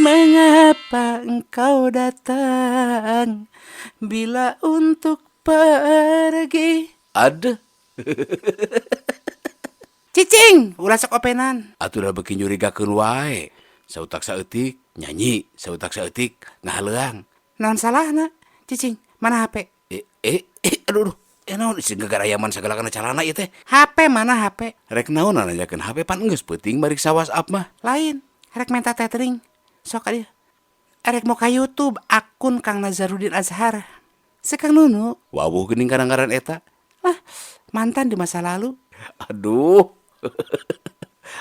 Mengapa engkau datang bila untuk pergi? Aduh. Cicing, ulah sok openan. Atuh da beuki nyurigakeun wae. Sautak saeutik nyanyi, sautak saeutik ngahaleuang. Naon salahna? Cicing, mana HP? Aduh, aduh. Naon sing gagarayaman sagala kana calana ieu teh? HP mana HP? Rek naon nanyakeun HP pan geus peuting mariksa WhatsApp mah. Lain, rek menta tethering. Sok ka dieu. Erek mau ka YouTube akun Kang Nazaruddin Azhar. Si Kang Nunu. Wawuh geuning kana ngaran eta. Ah, mantan di masa lalu. Aduh.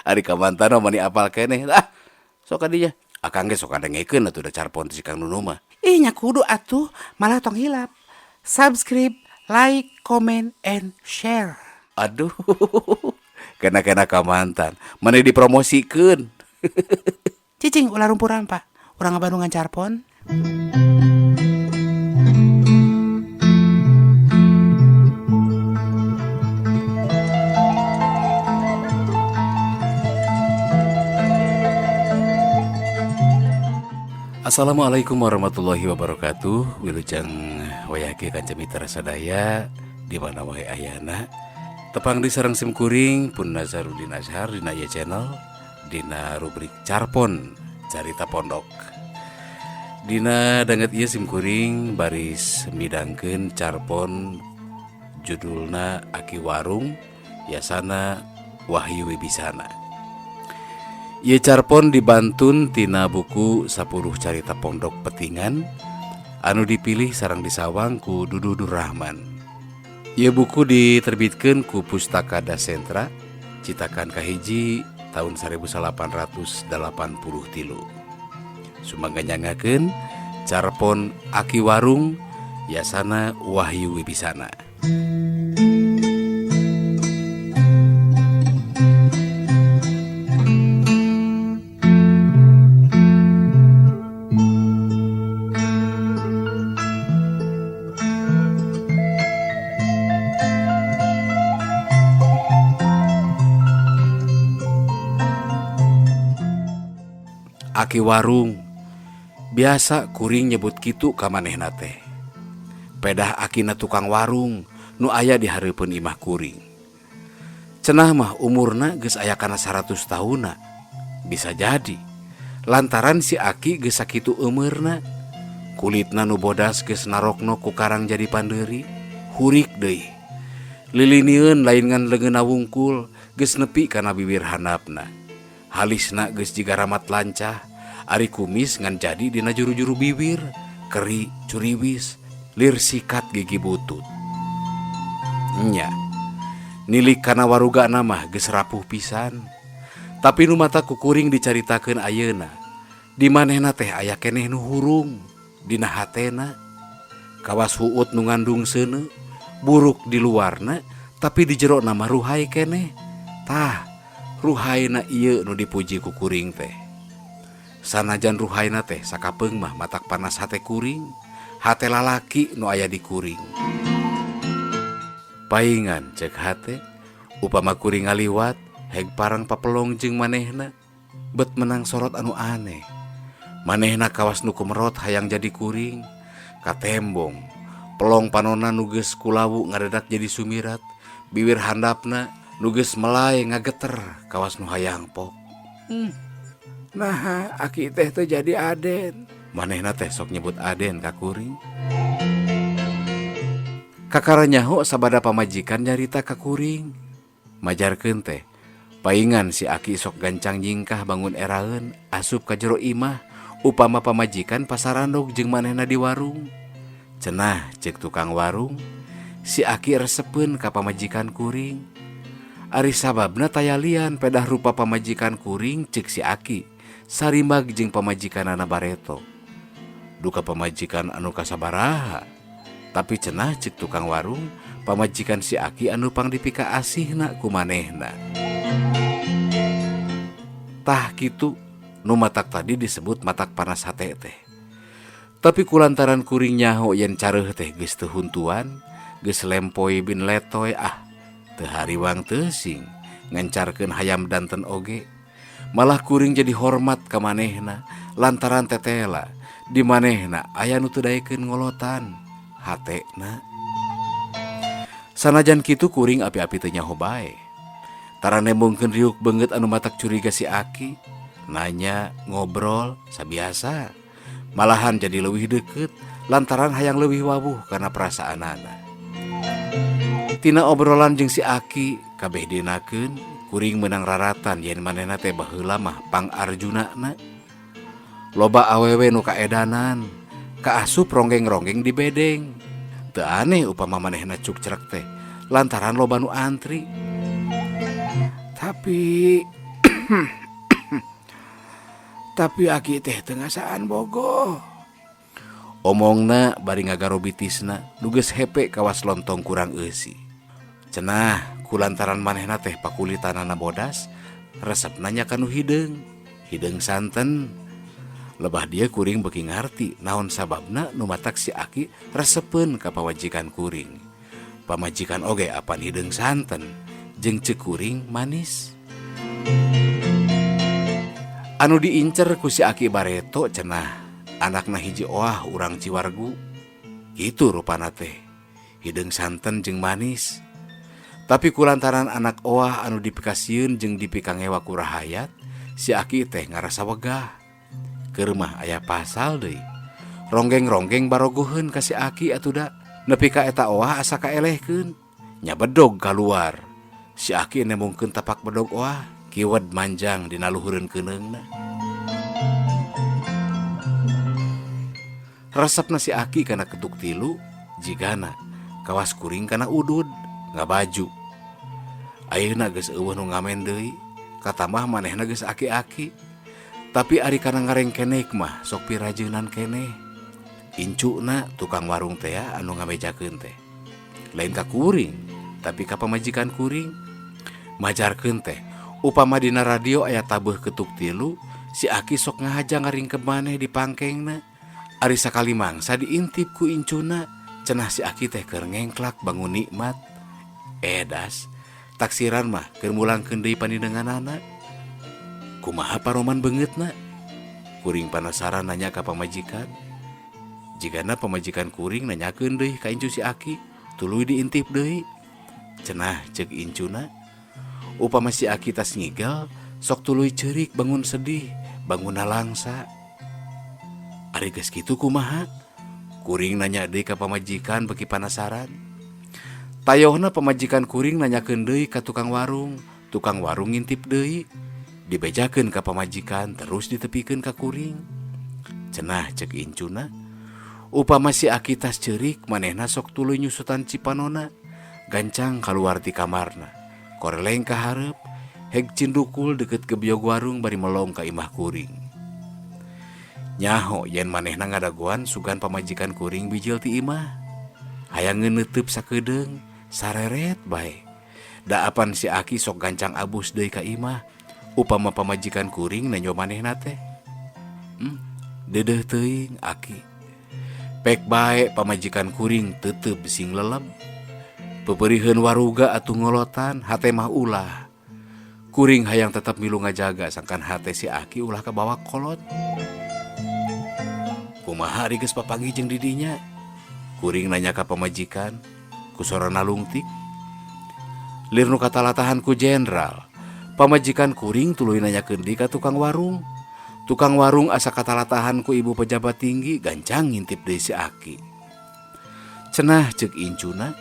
Ari ka mantan mah mani apal keneh. Ah, sok ka dinya. Akang ge sok ngadengekeun atuh da carpon si Kang Nunu mah. Ih, nya kudu atuh, malah tong hilap. Subscribe, like, comment, and share. Aduh. Kena-kena ka mantan. Mani dipromosikeun. Cicing ulah rumpur rampa. Urang ngabandungan carpon. Assalamualaikum warahmatullahi wabarakatuh. Wilujeng wayah kieu kanca mitra sadaya di mana wae ayana. Tepang di sareng sim kuring pun Nazaruddin Azhar dina ieu channel dina rubrik Carpon Carita Pondok. Dina danget ieu sim kuring baris midangkeun carpon judulna Aki Warung Yasana Wahyu Wibisana. Ieu carpon dibantun tina buku 10 Carita Pondok Petingan anu dipilih sareng disawang ku Duduh Durrahman. Ieu buku diterbitkeun ku Pustaka Dasentra, citakan kahiji tahun 1883. Sumangga nyangakeun carpon Aki Warung Yasana Wahyu Wibisana. Aki Warung biasa kuring nyebut kitu ka manehna teh. Pedah akina tukang warung nu aya di hareupeun imah kuring. Cenah mah umurna geus aya kana 100 tahunna. Bisa jadi lantaran si aki geus sakitu eumeurna, kulitna nu bodas geus narokno ku karang jadi pandeuri, hurik deui. Lilinieun lain ngan leungeunna wungkul geus nepi kana bibir handapna. Halisna geus jiga ramat lancah, ari kumis ngan jadi dina juru-juru bibir, keri curiwis, lir sikat gigi butut. Nya, nilik kana warugana mah geus rapuh pisan. Tapi nu mata kukuring dicaritakeun ayeuna, di manehna teh aya keneh nu hurung dina hatena. Kawas huut nu ngandung seuneu, buruk di luarna, tapi di jero na mah ruhai keneh. Tah, ruhaina ieu nu dipuji ku kuring teh. Sanajan ruhaina teh sakapeung mah matak panas hate kuring, hate lalaki nu aya di kuring. Paingan cek hate, upama kuring ngaliwat, heg parang papelong jeung manehna, bet menang sorot anu aneh. Manehna kawas nu kumerot hayang jadi kuring, katembong, pelong panona nu geus kulawu ngadedak jadi sumirat, bibir handapna nu geus melai ngageter kawas nu hayang pok. Nah, aki teh teu jadi aden. Manehna teh sok nyebut aden ka kuring. Kakara nyaho sabada pamajikan nyarita ka kuring. Majarkeun teh, paingan si aki sok gancang nyingkah bangun eraeun asup ka jero imah upama pamajikan pasarandog jeung manehna di warung. Cenah ceuk tukang warung, si aki resepeun ka pamajikan kuring. Ari sababna tayalian pedah rupa pamajikan kuring ceuk si aki sarimag jeung pamajikanana bareto. Duka pamajikan anu kasabaraha, tapi cenah ceuk tukang warung pamajikan si aki anu pangdipika asihna ku manehna. Tah kitu nu matak tadi disebut matak panas hate teh. Tapi kulantaran kuring nyaho yen careuh teh geus teu huntuan, geus lempoi bin letoy, ah teu hariwang teu sing ngencarkeun hayam danten oge. Malah kuring jadi hormat ka manehna Lantaran tetela di manehna aya nu teu daekeun ngolotan hatena. Sanajan kitu kuring api-api teu nyaho bae. Tara nembongkeun riuk beungeut anu matak curiga si Aki. Nanya, ngobrol, sabiasa. Malahan jadi leuwih deukeut lantaran hayang leuwih wawuh kana perasaanana. Tina obrolan jeung si Aki kabeh dienakeun kuring meunang raratan yen manehna teh baheula mah pang arjunana. Loba awewe nu kaedanan, kaasup ronggeng-ronggeng di bedeng. Teu aneh upama manehna cukcrek teh lantaran loba nu antri. Tapi tapi Aki teh teu ngasaan bogoh. Omongna bari ngagaro bitisna nu geus hepe kawas lontong kurang eusi. Cenah kulantaran manehna teh pakulitanana bodas, resepna nya kanu hideung, hideung santen. Lebah dia kuring beuki ngarti naon sababna nu matak si Aki resepeun ka pawajikan kuring. Pamajikan oge apan hideung santen jeung ceuk kuring manis. Anu diincer ku si Aki bareto cenah anakna hiji oah urang Ciwargu. Kitu rupana teh, hideung santen jeung manis. Tapi kulantaran anak oah anu dipikasieun jeung dipikangewa ku rahayat, si Aki teh ngarasa wegah. Keur mah aya pasal deui. Ronggeng-ronggeng barogoheun ka si Aki atuh da. Nepi ka eta oah asa kaelehkeun. Nya bedog kaluar. Si Aki nembongkeun tapak bedog oah, kiwed manjang dina luhureun keuneungna. Resepna si Aki kana ketuk tilu, jigana kawas kuring kana udud ngabaju. Ayeuna geus eueuh nu ngamen deui, katamah manehna geus aki-aki. Tapi ari kana ngarengkenek mah sok pirajeunan keneh. Incuna tukang warung teh anu ngamejakeun teh. Lain ka kuring, tapi ka pamajikan kuring. Majarkeun teh, upama dina radio aya tabeuh ketuk tilu, si Aki sok ngahaja ngaringkep maneh di pangkengna. Ari sakali mangsa diintip ku incuna, cenah si Aki teh keur ngengklak bangun nikmat. Edas, taksiran mah keur mulangkeun deui panindenganana. Kumaha paroman beungeutna? Kuring panasaran nanya ka pamajikan. Jigana pamajikan kuring nanyakeun deui ka incu si Aki, tuluy diintip deui. Cenah ceuk incuna, upama si Aki tas ngigel, sok tuluy ceurik bangun sedih, bangun nalangsa. Ari geus kitu kumaha? Kuring nanya deui ka pamajikan beuki panasaran. Tayohna pamajikan kuring nanyakeun deui ka tukang warung, tukang warung ngintip deui. Dibejakeun ka pamajikan terus ditepikeun ka kuring. Cenah ceuk incuna, upama si Aki tas ceurik manehna sok tuluy nyusutan cipanona, gancang kaluar ti kamarna. Koreleng ka hareup, heg cindukul deukeut gebyog warung bari melong ka imah kuring. Nyaho yen manehna ngadagoan sugan pamajikan kuring bijil ti imah. Hayang neuteup sakedeung, sareret bae. Da apan si Aki sok gancang abus deui ka imah. Upama pamajikan kuring nenjo manehna teh. Dedeuh teuing Aki. Pek bae pamajikan kuring tetep sing leleb. Peperiheun waruga atuh ngolotan, hate mah ulah. Kuring hayang tetep milu ngajaga sangkan hate si Aki ulah kabawa kolot. Kumaha ari geus papanggih jeung didinya? Kuring nanya ka pamajikan, ku sorana lungtik. Lir nu katalatahan ku jenderal. Pamajikan kuring tuluy nanyakeun deui ka tukang warung. Tukang warung asa katalatahan ku ibu pejabat tinggi gancang ngintip deui si Aki. Cenah ceuk incuna,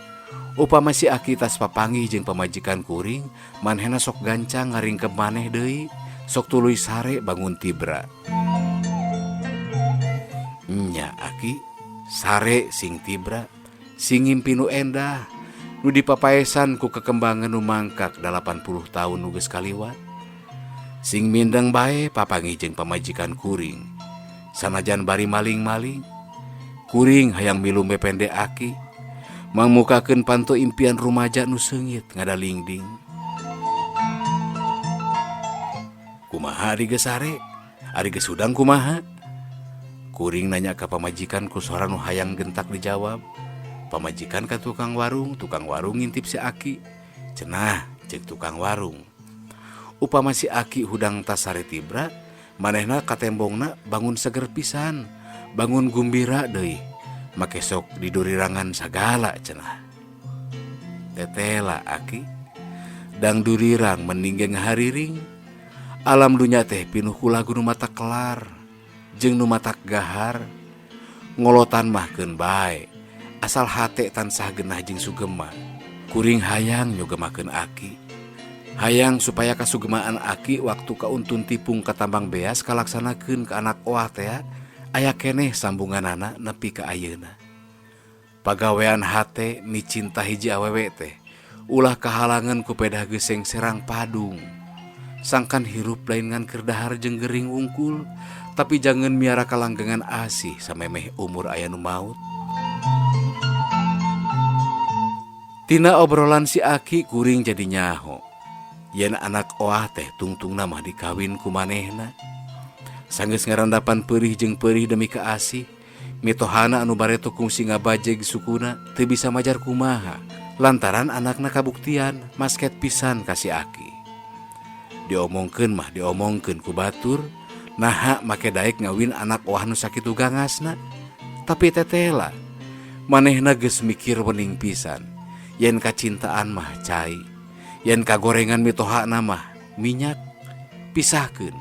upama si Aki tas papanggih jeung pamajikan kuring, manehna sok gancang ngaringkep maneh deui, sok tuluy sare bangun tibra. Nya Aki, sare sing tibra, sing ngimpi nu endah, nu dipapaesan ku kekembangan nu mangkak 80 tahun nu geus kaliwat. Sing mindeng bae papanggih jeung pamajikan kuring. Sanajan bari maling-maling, kuring hayang milu mepende Aki, mangmukakeun panto impian rumaja nu seungit ngadalingding. Kumaha ari geus sare? Ari geus hudang kumaha? Kuring nanya ka pamajikan ku sora nu hayang gentak dijawab. Pamajikan ka tukang warung ngintip si Aki. Cenah ceuk tukang warung. Upama si Aki hudang tas sare tibra, Manehna katembongna bangun seger pisan, bangun gumbira deui. Make sok didurirangan sagala cenah. Tetela aki, dang durirang mending ge ngahariring. Alam dunya teh pinuh ku lagu nu matak kelar, jeung nu matak gahar. Ngolotan mah keun bae, asal hate tansah genah jeung sugema. Kuring hayang nyugemakeun aki. Hayang supaya kasugemaan aki waktu kauntun tipung ka tambang beas kalaksanakeun ka anak oah teh aya keneh sambunganana nepi ka ayeuna. Pagawean hate micinta hiji awewe teh ulah kahalangan ku pedah geseng serang padung. Sangkan hirup lain ngan keur dahar jeung gering wungkul, tapi jangan miara kalanggengan asih samemeh umur aya nu maut. Tina obrolan si aki kuring jadi nyaho. Yen anak oah teh tungtungna mah dikawin ku manehna. Sanggeus ngarandapan perih jeung perih demi kaasih, mitohana anu bareto kungsi ngabajeg sukuna teu bisa majar kumaha lantaran anakna kabuktian masket pisan ka si aki. Diomongkeun mah diomongkeun ku batur, naha make daek ngawin anak oah nu sakitu gangasna. Tapi tetela, manehna geus mikir wening pisan. Yen kacintaan mah cai, yen kagorengan mitohana mah minyak, pisahkeun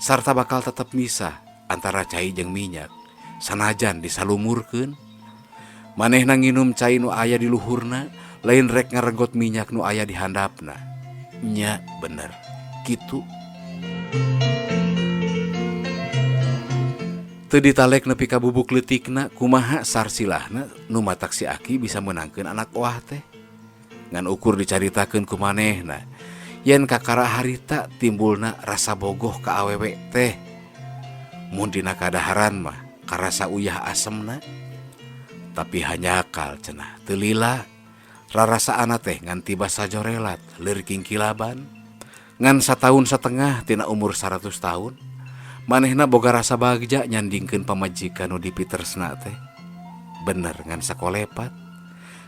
sarta bakal tetep misah antara cai jeung minyak sanajan disalumurkeun. Manehna nginum cai nu aya di luhurna, lain rek ngaregot minyak nu aya di handapna. Nya bener kitu. Teu ditalek nepi ka bubuk leutikna kumaha sarsilahna nu matak si aki bisa meunangkeun anak oah teh. Ngan ukur dicaritakeun ku manehna yen kakara harita timbulna rasa bogoh ka awewe teh. Mun dina kadaharan mah karasa uyah asemna, tapi hanyakal cenah teu lila. Rarasaana teh ngan tiba sajorelat leur kingkilaban. Ngan sataun satengah tina umur 100 tahun manehna boga rasa bagja nyandingkeun pamajikan nu dipitersna teh. Bener ngan sakolepat,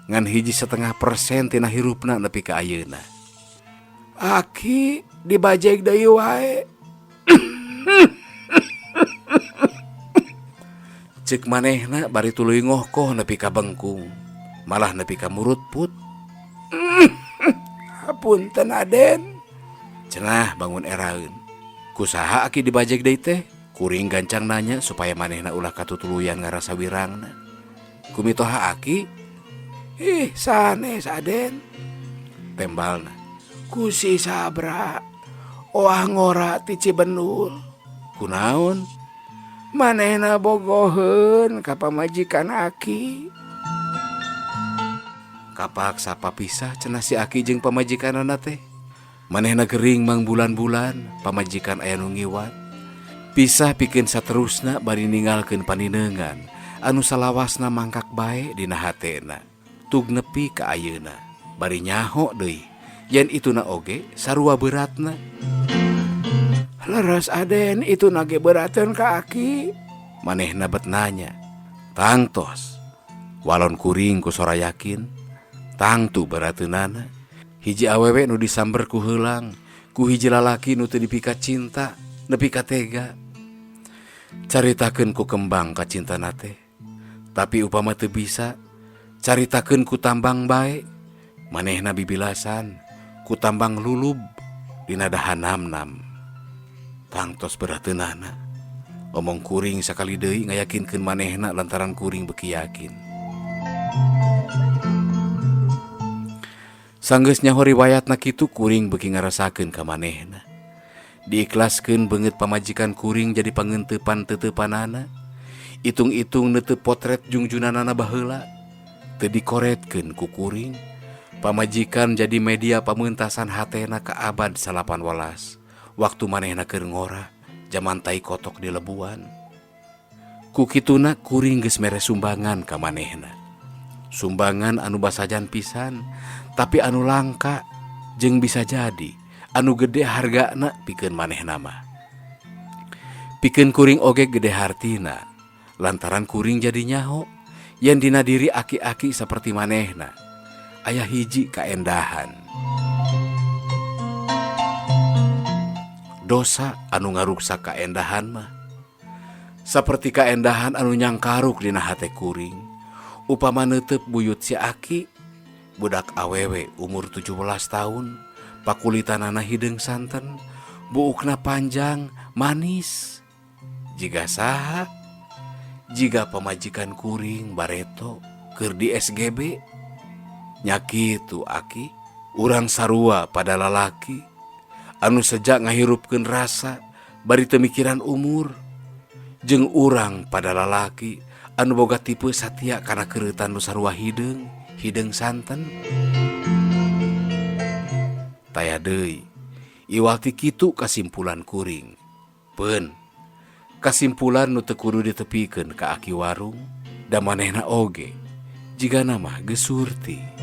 ngan 1,5% tina hirupna nepi ka ayeuna. Aki dibajeg deui wae. Ceuk manehna bari tuluy ngohkoh nepi ka bengkung, malah nepi ka murutput. Hapunten Aden, cenah bangun eraeun. Kusaha aki dibajeg deui teh? Kuring gancang nanya supaya manehna ulah katutuluyan ngarasa wirangna. Kumitoha aki? Ih, sanes Aden, tembalna. Ku si Sabra, oah ngora ti Cibenul. Kunaon? Manehna bogoheun ka pamajikan aki. Kapaksa papisah cenah si aki jeung pamajikanana teh. Manehna gering mangbulan-bulan, pamajikan aya nu ngiwat. Pisah pikeun saterusna bari ninggalkeun paninengan anu salawasna mangkak bae dina hatena. Tug nepi ka ayeuna bari nyaho deui yen ituna oge sarua beratna. Leres Aden, ituna ge berateun ka aki. Manehna bet nanya. Tangtos walon kuring ku sora yakin tangtu berateunana. Hiji awewe nu disamber ku heulang, ku hiji lalaki nu teu dipika cinta nepi ka tega. Caritakeun ku kembang ka cintana teh, tapi upama teu bisa caritakeun ku tambang bae. Manehna bibilasan ku tambang lulub dina dahan nam-nam. Tangtos berateunana. Omong kuring sakali deui ngayakinkeun manehna lantaran kuring beuki yakin. Sanggeus nyaho riwayatna kitu kuring beuki ngarasakeun ka manehna. Diikhlaskeun beungeut pamajikan kuring jadi pangeuntepan teteupanana. Itung-itung neuteup potret jungjunanana baheula. Teu dikoretkeun ku kuring. Pamajikan jadi media pameuntasan hatena ka abad 18. Waktu manehna keur ngora, jaman tai kotok di lebuan. Ku kituna kuring geus mere sumbangan ka manehna. Sumbangan anu basajan pisan, tapi anu langka jeung bisa jadi anu gede hargana pikeun manehna mah. Pikeun kuring oge gede hartina, lantaran kuring jadi nyaho yen dina diri aki-aki saperti manehna aya hiji kaendahan. Dosa anu ngaruksak kaendahan mah. Saperti kaendahan anu nyangkaruk dina hate kuring, upama neuteup buyut si Aki, budak awewe umur 17 tahun, pakulitanana hideung santen, buukna panjang, manis. Jiga saha? Jiga pamajikan kuring bareto keur di SGB. Nya kitu, Aki, urang sarua pada lalaki anu seja ngahirupkeun rasa bari teu mikiran umur, jeung urang pada lalaki anu boga tipe satia kana keureutan nu sarua hideung, hideung santen. Taya deui, iwal ti kitu kasimpulan kuring. Peun, kasimpulan nu teu kudu ditepikeun ka aki warung, da manehna oge jigana mah geus surti.